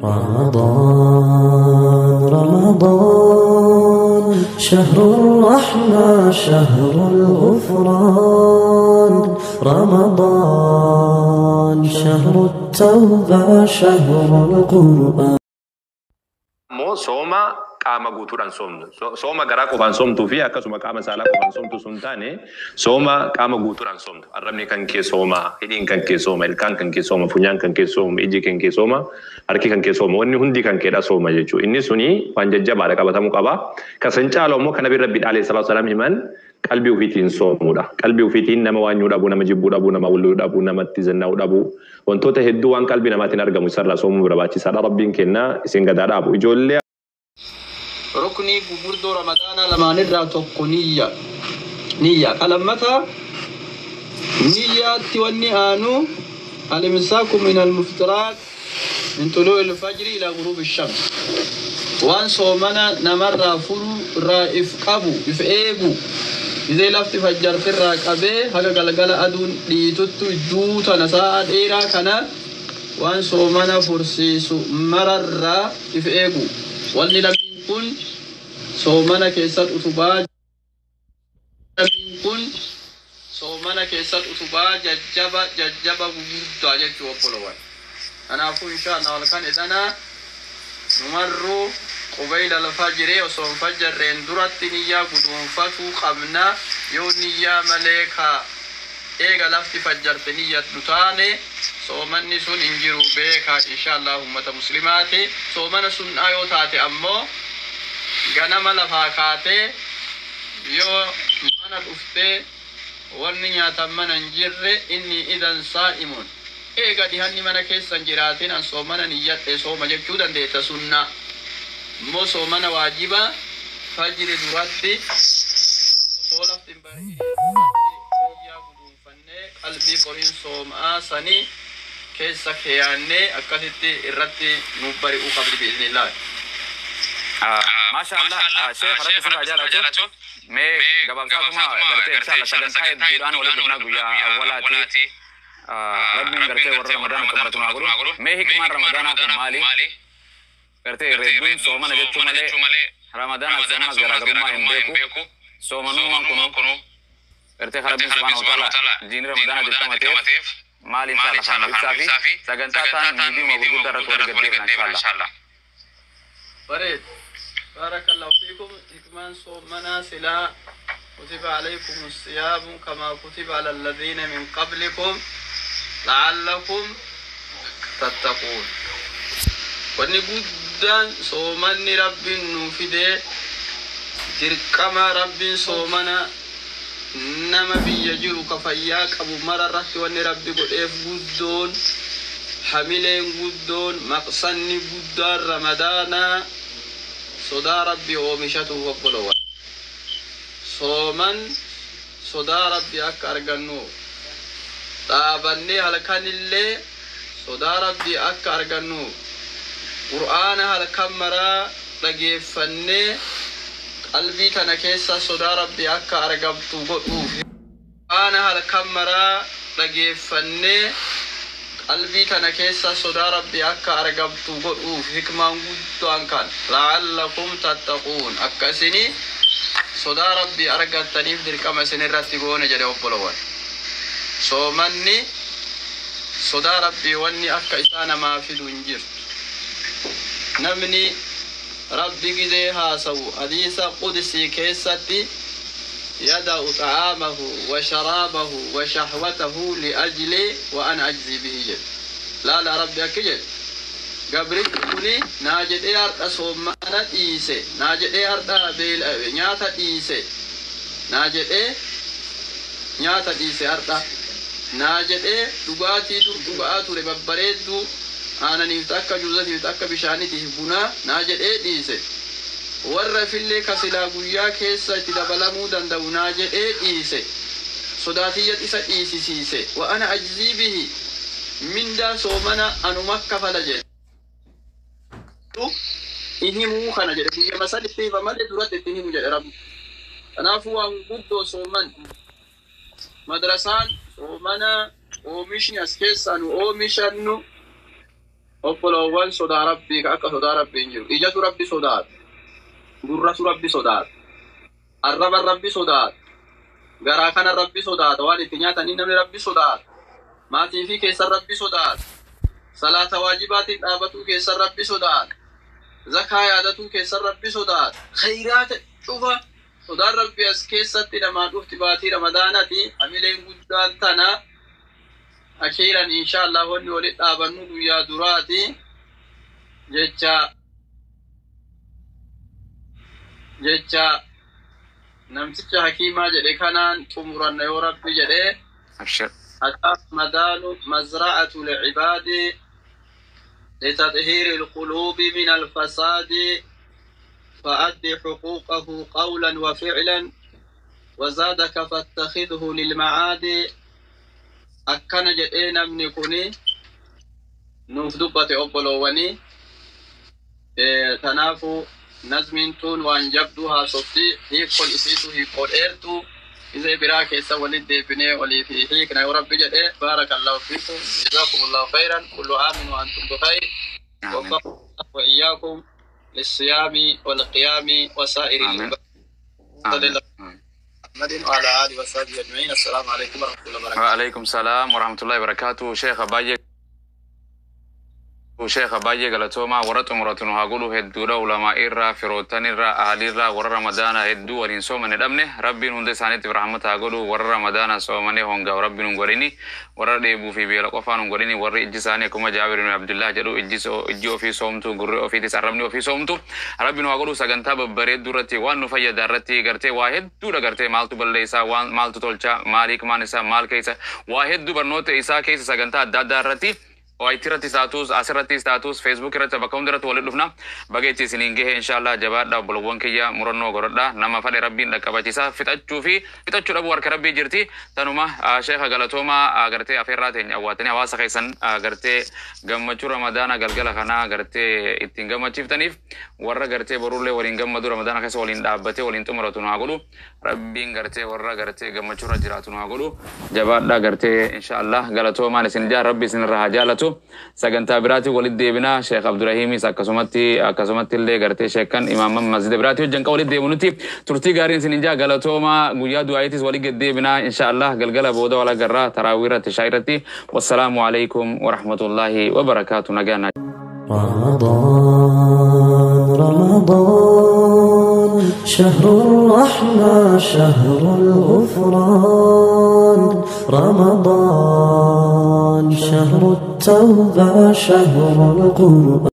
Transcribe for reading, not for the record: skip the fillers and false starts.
رمضان رمضان شهر الرحمة شهر الغفران رمضان شهر التوبة شهر القرآن. Immoo sooma qaama guutuudhaan soomnu. Sooma garaa qofaan soomtuu fi akkasuma qaama saalaa qofaan soomtu sun taane, sooma qaama guutuudhaan soomtu. Arrabni kan kee sooma, hidhiin kan kee sooma, ilkaan kan kee sooma, funyaan kan kee sooma, iji kan kee sooma, harki kan kee sooma, wanni hundi kan keedha sooma jechuudha. Inni suni waan jajjabaadha, qabatamuu qaba. Kasan caalu immoo kan Nabi Rabbi alayhi salaatu wasalaam himan qalbii ofiitiin soomuudha. Qalbii ofiitiin nama waanyuu dhabuu, nama jibbuu dhabuu, nama walluu dhabuu, namatti zannaa'uu dhabuu, wantoota hedduu waan qalbii namaatiin argamu isarraa soomuu barbaachisaadha. Rabbiin kennaa isin gadaa dhaabu. Ijoollee Ruknii gurguddoo Ramadaanaa lamaanirraa tokko niyya. Niyya. Qalammata niyyaatti wanni aanu al-imsaaku min al-muftiraat min tuluu'i al-fajri ila ghuruubi shams. Waan soomana namarraa furu irraa if qabu, if eegu. Gizee lafti fajjartirraa qabee haga galgala aduun dhiituttu idduu tana sa'a dheeraa kana waan soomana fursiisu mararraa if eegu. Wanni lammiin kun soomana keessatti utubaa lammiin kun soomana keessatti utubaa jajjaba jajjaba guguddaa jechuu obbolowwan. Kanaafuu insha Allah halkan edana numarruu qubayla alfajrii osoo hin fajjarreen duratti niyyaa guduunfatuu qabna. Yoo niyyaa malee ka eega lafti fajjarte niyyadhu taane, soomanni sun hin jiru beekaa insha Allah ummata muslimaati. Soomana sunnaa yoo taate ammoo ganama lafaa kaatee yoo mana dhuftee wanni nyaatan mana hin jirre, inni idan saa'imun, eega dhihanni mana keessa hin jiraatin an soomana niyyadhe sooma jechuu dandeetta sunnaa. Immoo soomana waajiba fajri duratti osoo lafti hin bari'in duratti niyyaa guduunfannee qalbii qoriin soomaa sanii keessa keeyaannee akkasitti irratti nuuf bari'uu qabdi bi'iznillah. Maasha Allah, Sheekh, Rabbi sirraa jaalatu. Mee gabaabsaatuma gartee inshallah sagantaa hedduudhaan walitti dhufnaa guyyaa awwalaati. Rabbiin gartee warra Ramadaana xumuratu haa godhu. Mee hikmaan Ramadaanaa kun maali? Gartee hedduun soomana jechuu malee Ramadaanaaf soomanas garaagarummaa hin beeku. Soomanummaan kunu gartee Rabbiin subhaanahu wa ta'ala diinii Ramadaanaa dirqama ta'eef maali? Inshallah kan nu ibsaa fi sagantaa ta'an miidiyaa gurguddaa irratti walii gaddeebina inshallah. Bareed. Barakallahu fiikum. Hikmaan soomanaa silaa kutiba alaykum siyaamu kamaa kutiba ala alladhiina min qablikum la'allakum tattaquun. Wanni guddaan soomanni Rabbiin nuu fidee dirqama Rabbiin soomana nama biyya jiru ka fayyaa qabu mara irratti wanni Rabbi godheef guddoon, hamileen guddoon, maqsanni guddaan Ramadaanaa sodaa Rabbi oomishatuuf obbolowan. Sooman sodaa Rabbi akka argannu, dhaabannee halkanillee sodaa Rabbi akka argannu, Qur'aana halkan maraa dhageeffannee qalbii tana keessa sodaa Rabbi akka argamtu godhuuf. Qur'aana halkan maraa dhageeffannee qalbii tana keessa sodaa Rabbi akka argamtu godhuuf hikmaan guddaan kan la'allakum tattaquun, akka isini sodaa Rabbi argattaniif dirqama isin irratti goone jedhe obbolowwan. Soomanni sodaa Rabbii wanni akka isaa namaa fidu hin jirtu. Namni Rabbi gizee haasawu hadiisa qudisii keessatti yada'u xa'aamahu wa sharaabahu wa shahwatahu liajli wa ana ajzii bihi jedhe. Laala, Rabbi akki jedhe: gabrichi kuni naa jedhee har'a soomana dhiise, naa jedhee har'a nyaata dhiise, naa jedhee nyaata dhiise har'a, naa jedhee dhugaatii dur dhuga'aa ture babbareedduu aananiif akka juuzatiif akka bishaanitiif bunaa naa jedhee dhiise, warra fillee kasilaa guyyaa keessa itti dabalamuu danda'u naa jedhee dhiise, sodaatiyya isa dhiisisiise. Wa ana ajzii bihi, mindaa soomana anuma kafala jedhe. In himuu kana jedhe, guyyama sanitti hifa malee duratti itti himu jedhe Rabbi. Kanaafuu waan guddoo sooman madrasaan soomana oomishni as keessaa nu oomishannu. Obboloowwan sodaa rabbii ka akka sodaa rabbii hin jiru. Ijatu rabbi sodaata. Gurratu rabbi sodaata. Arraba rabbi sodaata. Garaa kana rabbi sodaata. Waan itti nyaatanii namni rabbi sodaata. Maatii fi keessan rabbi sodaata. Salaata waajibaatiin dhaabatuu keessan rabbi sodaata. Zakaa yaadatuu keessan rabbi sodaata. Khayraata cufa sodaan rabbi as keessatti namaa dhufti baatii ramadaanati. Hamileen guddaan tana. Akhiiran inshallah wanni walitti dhaabannu guyyaa duraati jecha namticha hakiimaa jedhe kanaan xumuranna yoo rabbi jedhe. Abshir. أتى رمضان مزرعة العباد لتطهير القلوب من الفساد فأد حقوقه قولا وفعلا وزادك فاتخذه للمعاد. Akkana jedhee namni kuni nuuf dubbate obbolowwanii. Tanaafu nazmiin tun waan jabduu haasofti, hiikkoon isiitu hiikkoo dheertuu isee biraa keessa walit deebinee walii fi hiikna yoo rabbi jedhee. Baarakallahu fiikum, jazakumullahu khayran, kullu aamin wa antum bikhayr. Amiin. Wa iyyakum للصيام والقيام وسائر Amiin. العبادات. Amiin. Amiin. محمد وعلى آله وصحبه أجمعين. السلام عليكم ورحمة الله وبركاته. وعليكم السلام ورحمة الله وبركاته. Sheekha baay'ee sheekha baay'ee galatoomaa. Warra xumuratu nu haa godhu. Hedduudha ulamaa irraa, firoottan irraa, ahalirraa, warra ramadaana hedduu waliin soomane dhabne. Rabbiin hunda isaaniitiif rahmata haa godhu. Warra ramadaana soomane hongaaf rabbiin hin godhini, warra dheebuu fi beela qofaan hin godhini, warri ijji isaanii akkuma Jaabir ibn Abdullah jedhu ijji ofii soomtu, gurri ofiitis arrabni ofii soomtu rabbiin haa godhu. Sagantaa babbareedduu irratti waan nu fayyada irratti gartee waa hedduudha, gartee maaltu balleessaa, waan maaltu tolchaa, maal hiikmaan isaa maal keessa, waa hedduu barnoota isaa keessa sagantaa adda addaa irratti waayit irratti taatus, asirrattis taatus, Facebook irratti, bakka hunda irratti walitti dhufna. Baga itti isiniin gahe inshallah. Jabaadha obbolowwan kiyya, murannoo godhadha. Nama fadhe rabbiin dhaqqabachiisa, fixachuu fi fixachuu dhabuu harka rabbii jirti. Tanuma sheekha galatoomaa, gartee afeerraa teenya awwaatanii hawaasa keessan gartee gammachuu ramadaana galgala kanaa gartee ittiin gammachiiftaniif, warra gartee borullee waliin gammadu ramadaana keessa waliin dhaabbatee waliin xumuratu nu haa godhu. Rabbiin gartee warra gartee gammachuu irra jiraatu nu haa godhu. Jabaadha gartee inshallah, galatoomaan isin jaa, rabbi isin irraa haa jaalatu. Sagantaa biraatiin walitti deebinaa. Sheekh Abdurahiimis akkasumatti illee gartee sheekkan imaamman masjida biraatii hojjan qaba walitti deebinutti turtii gaariin isin jaa, galatoomaa. Guyyaa du'aayitis walitti deddeebinaa inshallah. Galgala booda wal agarraa taraawii irratti, shaayii irratti. Wassalaamu alaikum warahmatullaahi wabarakaatu. Nagaan. رمضان رمضان شهر الرحمة شهر الغفران، رمضان شهر التوبة شهر القرآن.